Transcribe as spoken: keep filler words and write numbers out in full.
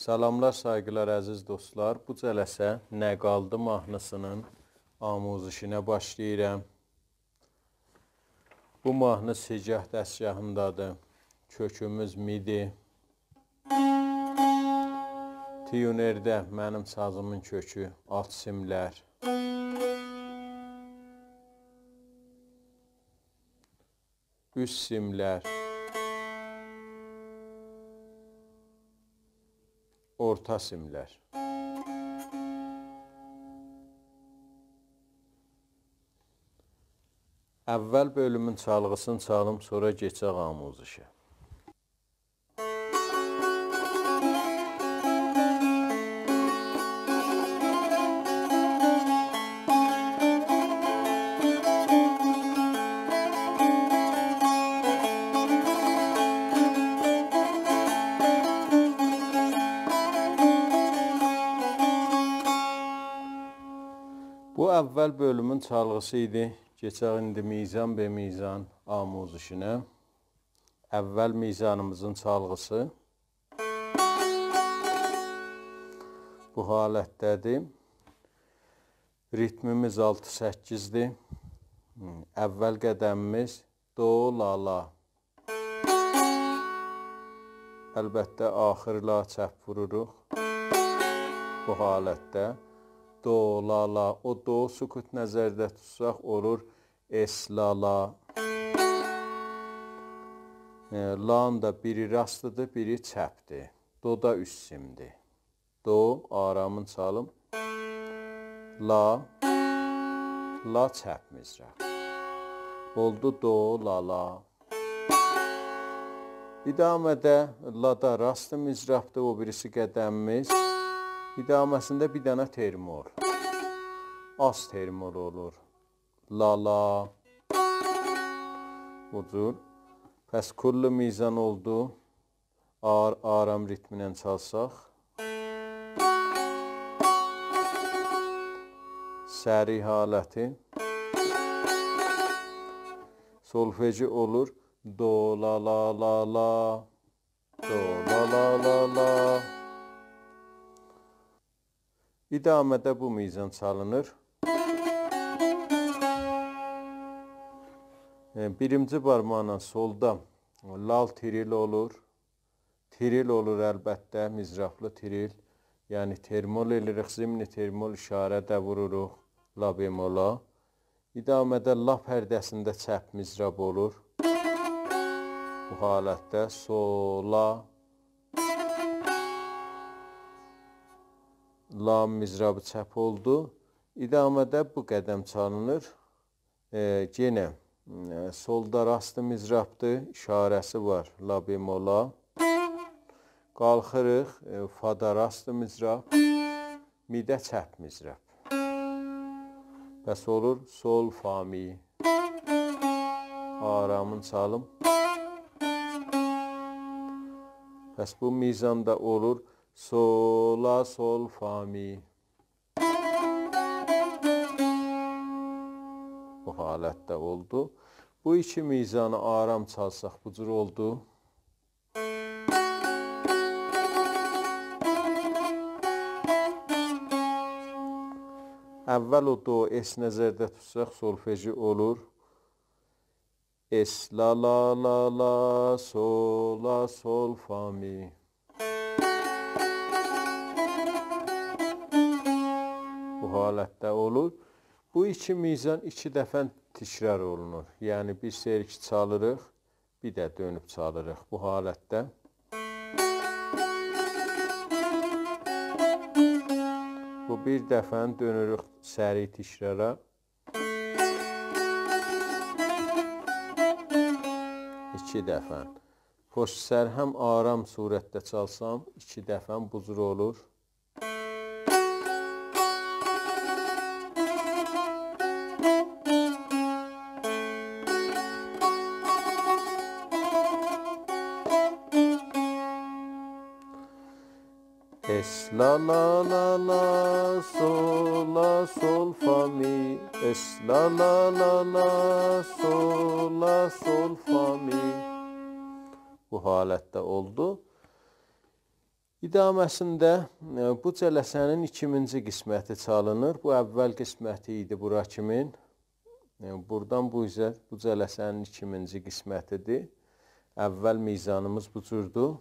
سلاملار، سایغیلار، عزیز دوستلار. بو جلسه «نه قالدی» ماهنی‌سینین آموزشینه باشلاییرام. بو ماهنی سه‌گاه دستگاهیندادیر. کؤکوموز می‌دی. تیونرده منیم سازیمین کؤکو آلت سیملر، اوست سیملر، اورتا سیملر. اول بؤلومون چالغی‌سینی چالیم، سونرا کئچک آموزشه. بو اول بؤلومون چالغی‌سی ایدی. کئچک ایندی میزان به میزان آموزشینه. اول میزانیمیزین چالغی‌سی بو حالتده‌دیر. ریتمیمیز آلتی سککیزدیر. اول قدمیمیز دو، لا، لا. البته، آخیر لا چپ ووروروق. بو حالتده دو، لا، لا. او دو سکوت نظرده توتساق، اولور اس، لا، لا. ائ، لانین دا بیری راستدیر، بیری چپدیر. دو دا اوست سیمدیر. دو، آرامین چالیم. لا، لا چپ مضراب. اولدو دو، لا، لا. ادامه‌ده لا دا راست مضرابدیر، او بیریسی قدمیمیز. ادامه‌سینده بیر دنه ترمول. آز ترمول اولور. لا، لا. بو جور. پس کل میزان اولدو. آر-، آرام ریتمینن چالساق. سریع حالتی. سولفژی اولور دو، لا، لا، لا، لا. دو، لا، لا، لا، لا. ادامه‌ده بو میزان چالینیر. ائ، بیرینجی بارماقلا سولدا لال تریل اولور. تریل اولور البته، مضرابلی تریل. یعنی ترمول ائله‌ییریک، ضمن ترمول اشاره ده ووروروق لا بمولا. ادامه‌ده لا پرده‌سینده چپ مضراب اولور. بو حالتده سول، لا. لا مضرابی چپ اولدو. ادامه‌ده بو قدم چالینیر. ائ، یئنه، ائ، سولدا راست مضرابدیر، اشاره‌سی وار لا بمولا. قالخیریق، ائ، فادا راست مضراب، می‌ده چپ مضراب. پس اولور سول، فا، می. آرامین چالیم. پس بو میزاندا اولور سول، لا، سول، فا، می. بو حالتده اولدو. بو ایکی میزانی آرام چالساق بو جور اولدو. اول او دو، اس نظرده توتساق، سولفژی اولور اس، لا، لا، لا، لا، سول، لا، سول، فا، می. بو حالتده اولور. بو ایکی میزان ایکی دفعه تکرار اولونور. یعنی بیر سری کی چالیریق، بیر ده دؤنوب چالیریق بو حالتده. بو بیر دفعه دؤنوروک سریع تکرارا. ایکی دفعه. پشت سر هم آرام صورتده چالسام، ایکی دفعه بو جور اولور. اس، لا، لا، لا، لا، سول، لا، سول، فا، می. اس، لا، لا، لا، لا، سول، لا، سول، فا، می. بو حالتده اولدو. ادامه‌سینده، ائ، بو جلسه‌نین ایکیمینجی قسمتی چالینیر. بو اول قسمتی ایدی بورا کیمین. ائ، بورادان بو اوزه بو جلسه‌نین ایکیمینجی قسمتیدیر. اول میزانیمیز بو جوردور.